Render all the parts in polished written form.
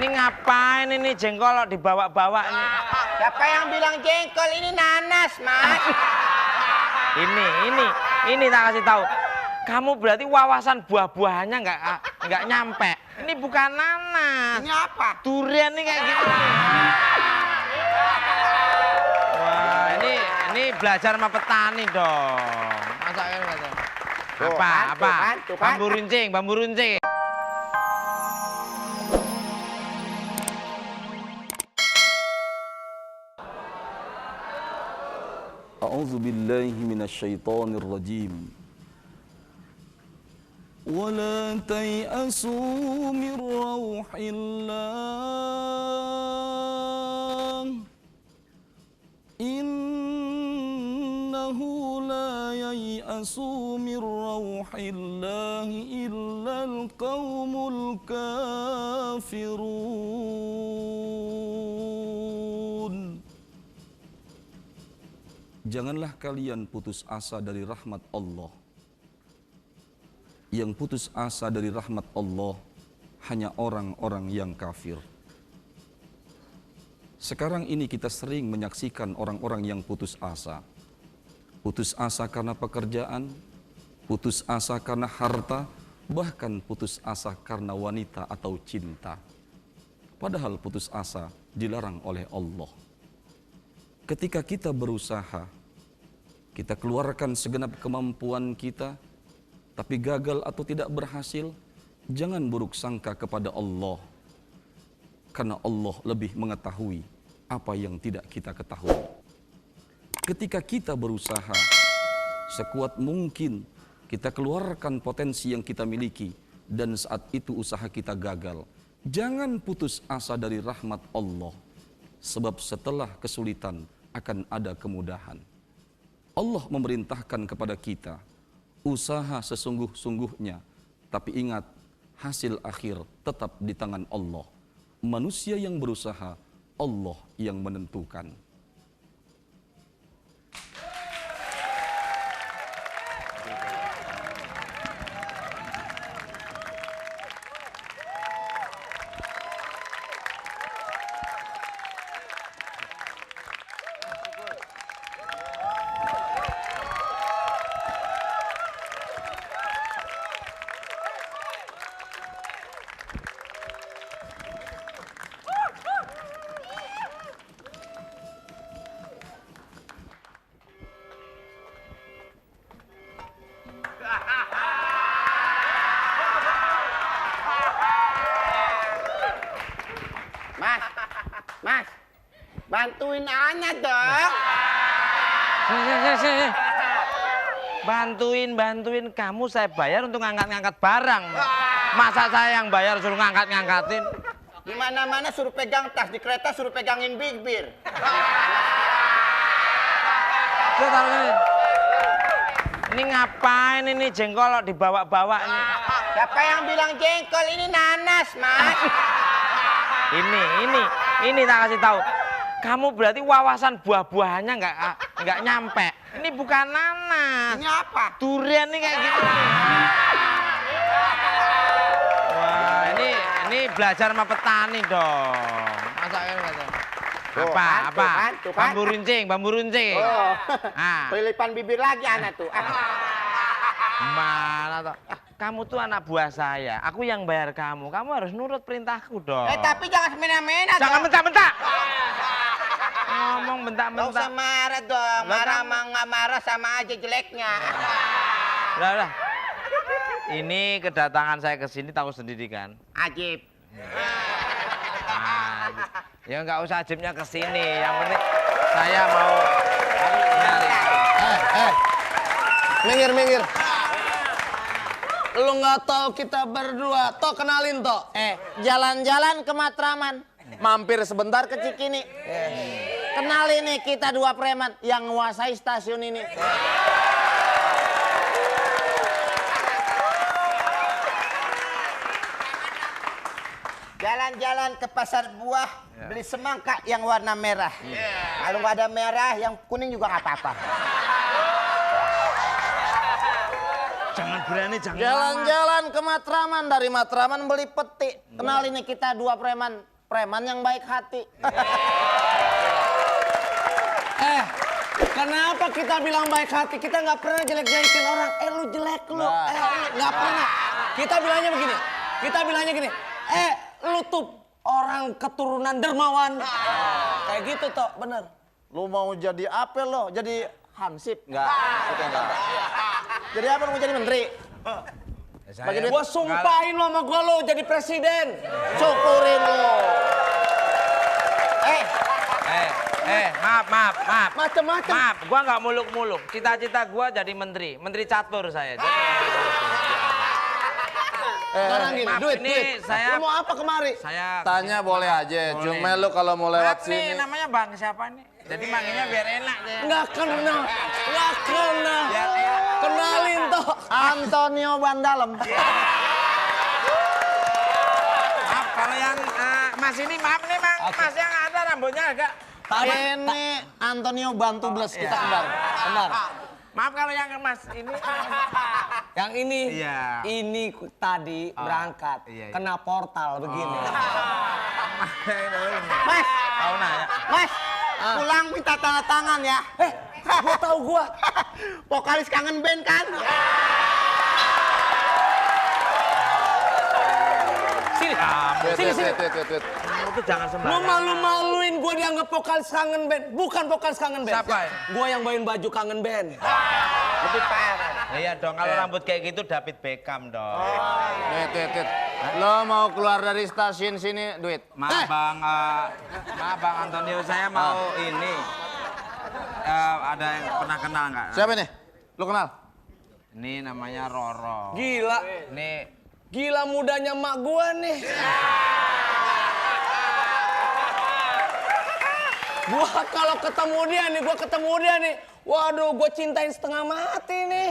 Ini ngapain ini jengkol dibawa-bawa ini? Siapa yang bilang jengkol? Ini nanas, Mas. Ini tak kasih tahu. Kamu berarti wawasan buah-buahannya nggak nyampe. Ini bukan nanas. Ini apa? Durian nih kayak gitu. Wah, ini belajar sama petani dong. Masa kan kata. Apa? Bambu runcing. A'udzu billahi minasyaitonir rajim. Wala tay'asu min rauhillah. Innahu la yay'asu min rauhillah illal qaumul kafirun. Janganlah kalian putus asa dari rahmat Allah. Yang putus asa dari rahmat Allah hanya orang-orang yang kafir. Sekarang ini kita sering menyaksikan orang-orang yang putus asa. Putus asa karena pekerjaan, putus asa karena harta, bahkan putus asa karena wanita atau cinta. Padahal putus asa dilarang oleh Allah. Ketika kita berusaha, kita keluarkan segenap kemampuan kita, tapi gagal atau tidak berhasil, jangan buruk sangka kepada Allah. Karena Allah lebih mengetahui apa yang tidak kita ketahui. Ketika kita berusaha, sekuat mungkin kita keluarkan potensi yang kita miliki, dan saat itu usaha kita gagal. Jangan putus asa dari rahmat Allah, sebab setelah kesulitan akan ada kemudahan. Allah memerintahkan kepada kita, usaha sesungguh-sungguhnya, tapi ingat, hasil akhir tetap di tangan Allah. Manusia yang berusaha, Allah yang menentukan. Mas, bantuin Anya dong. Bantuin kamu saya bayar untuk ngangkat-ngangkat barang. Masa saya yang bayar suruh ngangkat-ngangkatin? Di mana-mana suruh pegang tas, di kereta suruh pegangin bibir. Ini ngapain ini jengkol dibawa-bawa ini? Siapa yang bilang jengkol? Ini nanas, Mas. Ini tak kasih tahu. Kamu berarti wawasan buah-buahannya nggak nyampe. Ini bukan nanas. Ini apa? Durian nih kayak gitu. Wah, ini belajar sama petani dong. Masa kan kata. Apa? Bambu runcing. Oh. Ah. Pelilipan bibir lagi anak tuh. Mana toh? Kamu tuh anak buah saya. Aku yang bayar kamu. Kamu harus nurut perintahku dong. Tapi jangan semena-mena. Jangan bentak-bentak. Ngomong bentak-bentak. Gak usah marah dong. Marah sama nggak marah sama aja jeleknya. Udah. Ini kedatangan saya ke sini tahu sendiri kan? Ajib. Nah, ya nggak usah ajibnya ke sini. Yang penting saya mau nyari. Minggir. Lu nggak tahu kita berdua, toh kenalin toh. Jalan-jalan ke Matraman. Mampir sebentar ke Cikini. Kenalin nih kita dua preman yang menguasai stasiun ini. Jalan-jalan ke pasar buah, beli semangka yang warna merah. Kalau nggak ada merah, yang kuning juga nggak apa-apa. Jangan berani, jangan. Jalan-jalan ke Matraman, dari Matraman beli peti. Kenal ini kita dua preman yang baik hati. Kenapa kita bilang baik hati? Kita nggak pernah jelek-jelekin orang. Lu jelek lu. Nggak pernah. Kita bilangnya gini. Lu tuh orang keturunan dermawan. Kayak gitu toh, bener. Lu mau jadi apa lo? Jadi hansip? Enggak. Jadi apa lu mau jadi menteri? Gua sumpahin lo sama gua lo jadi presiden. Syukurin lo. Maaf. Macem-macem. Maaf, gua nggak muluk-muluk. Cita-cita gua jadi menteri catur saya. Sekarang gini, maaf, duit. saya- Lu mau apa kemari? Saya Tanya boleh aja, Boleh. cuma lu kalau mau lewat Maaf sini. nih, namanya Bang siapa nih? Jadi manggilnya biar enak deh. Nggak kena. Biar enak. Kenalin toh. Antonio Bandalem. Maaf kalau yang Mas ini maaf nih Bang. Mas yang ada rambutnya agak. Ini Antonio Bantu Bles, kita kembar. Maaf kalau yang Mas ini. Yang ini, Iya. ini tadi berangkat, iya. kena portal begini. Mas, Tahu nanya. Mas, pulang minta tanda tangan ya. Gua tahu gua. Vokalis kangen band kan? Sini. Sini. Kamu tuh jangan Lu sembarangan. malu-maluin gua dianggap vokalis kangen band. Bukan vokalis kangen band. Siapa ya? Gua yang bawain baju kangen band. Lebih parah. Iya dong, kalau rambut kayak gitu David Beckham dong. Tit. Lo mau keluar dari stasiun sini, duit. Maaf Bang Antonio, saya mau ini. Ada yang pernah kenal nggak? Siapa nih? Lu kenal? Ini namanya Roro. Gila. Ini Gila mudanya mak gua nih. Gua kalau ketemu dia nih. Waduh, gua cintain setengah mati nih.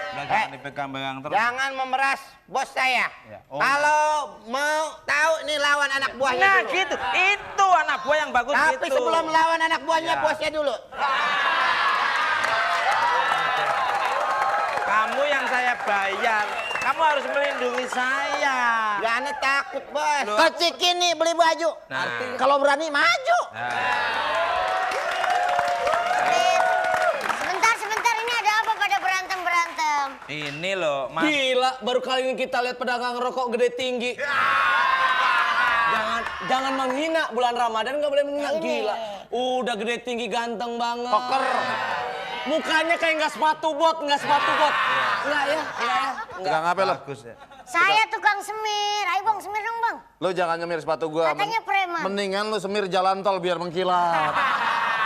udah jangan dipegang-pegang terus. Jangan memeras bos saya. Ya. Oh. Kalau mau tahu nih lawan anak buahnya Nah dulu. gitu, itu anak buah yang bagus Tapi gitu. sebelum lawan anak buahnya, Ya. bosnya dulu. Kamu yang saya bayar, kamu harus melindungi saya. Ya aneh takut bos. Loh. Kecikin nih beli baju. Nah. Kalau berani maju. Sebentar, ini ada apa pada berantem? Ini loh, Mas. Gila, baru kali ini kita lihat pedagang rokok gede tinggi. Jangan menghina, bulan Ramadan nggak boleh menghina. Gila, udah gede tinggi, ganteng banget. Poker. Mukanya kayak nggak sepatu bot. Nggak ya. Tukang apa lo? Bagus ya. Saya tukang semir. Ayo bang, semir dong bang. Lo jangan nyemir sepatu gua. Katanya preman. Mendingan lo semir jalan tol biar mengkilat.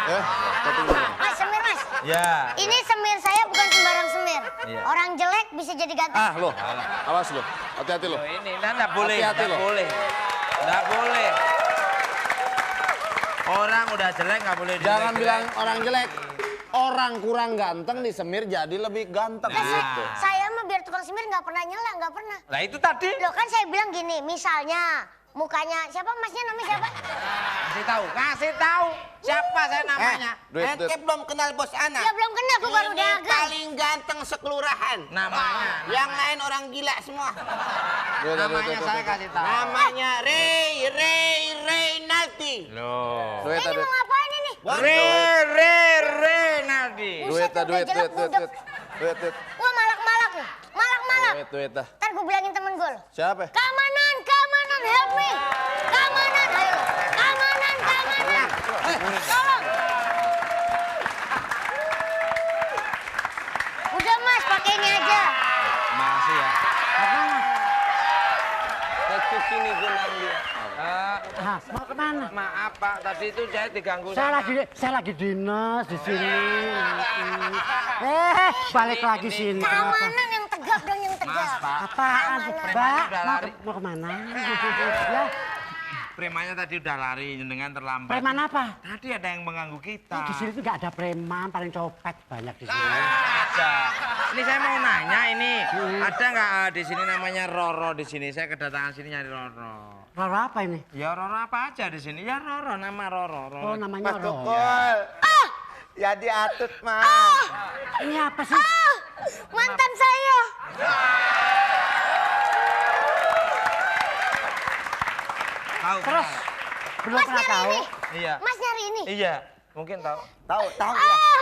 Ya, sepatu gua. Mas, semir mas. Ya. Ini semir saya bukan sembarang semir. Iya. Orang jelek bisa jadi ganteng. Ah lo, awas lo, hati-hati lo. Loh, ini nggak boleh, Hati-hati nggak loh. boleh. Nggak boleh. Orang udah jelek nggak boleh Jangan jelek-jelek. bilang orang jelek. Orang kurang ganteng disemir jadi lebih ganteng. Nah, Gitu. saya mah biar tukang semir nggak pernah nyela, nggak pernah. Lah itu tadi. Loh kan saya bilang gini, misalnya mukanya siapa masnya namanya siapa? Kasih tahu. Siapa saya namanya? Duit. Ente belum kenal bos anak. Ya belum kenal, aku baru Ini dagang. paling ganteng sekelurahan. Namanya. Yang lain orang gila semua. Namanya saya kasih tahu. Namanya Reynaldi. Loh. Duit, Ini duit. mau ngapain ini? Renaldi. Duit, Buset, duit, udah jelek duit. budek. Wah, Wah malak-malak nih, malak-malak. duit dah. Ntar gue bilangin temen gue loh. Siapa? Keamanan, help me. Keamanan, ayo. Keamanan. Tolong. Udah mas, pakai ini aja. Masih ya. Kecil sini gue dia. Mau kemana? Maaf Pak, tadi itu saya diganggu Saya lagi dinas di sini. Balik lagi sini. Keamanan yang tegap dong, yang tegap. Mas Pak. Apaan, Keamanan. Mbak? udah lari. Mau kemana? Ya, Premannya tadi udah lari dengan terlambat. preman apa? Tadi ada yang mengganggu kita. Di sini tuh nggak ada preman, paling copet banyak di sini. Ada. Ini saya mau nanya ini, ada nggak di sini namanya Roro di sini? Saya kedatangan sini nyari Roro. Roro apa ini? Ya Roro apa aja di sini? Ya Roro, nama Roro. Oh, namanya Mas Roro. Tukul. Ya diatut mas. Ini apa sih? Mantan Tahu. Terus belum Mas pernah nyari tahu. ini. Iya. Mas nyari ini. Iya, mungkin tahu. Tahu ya. Oh,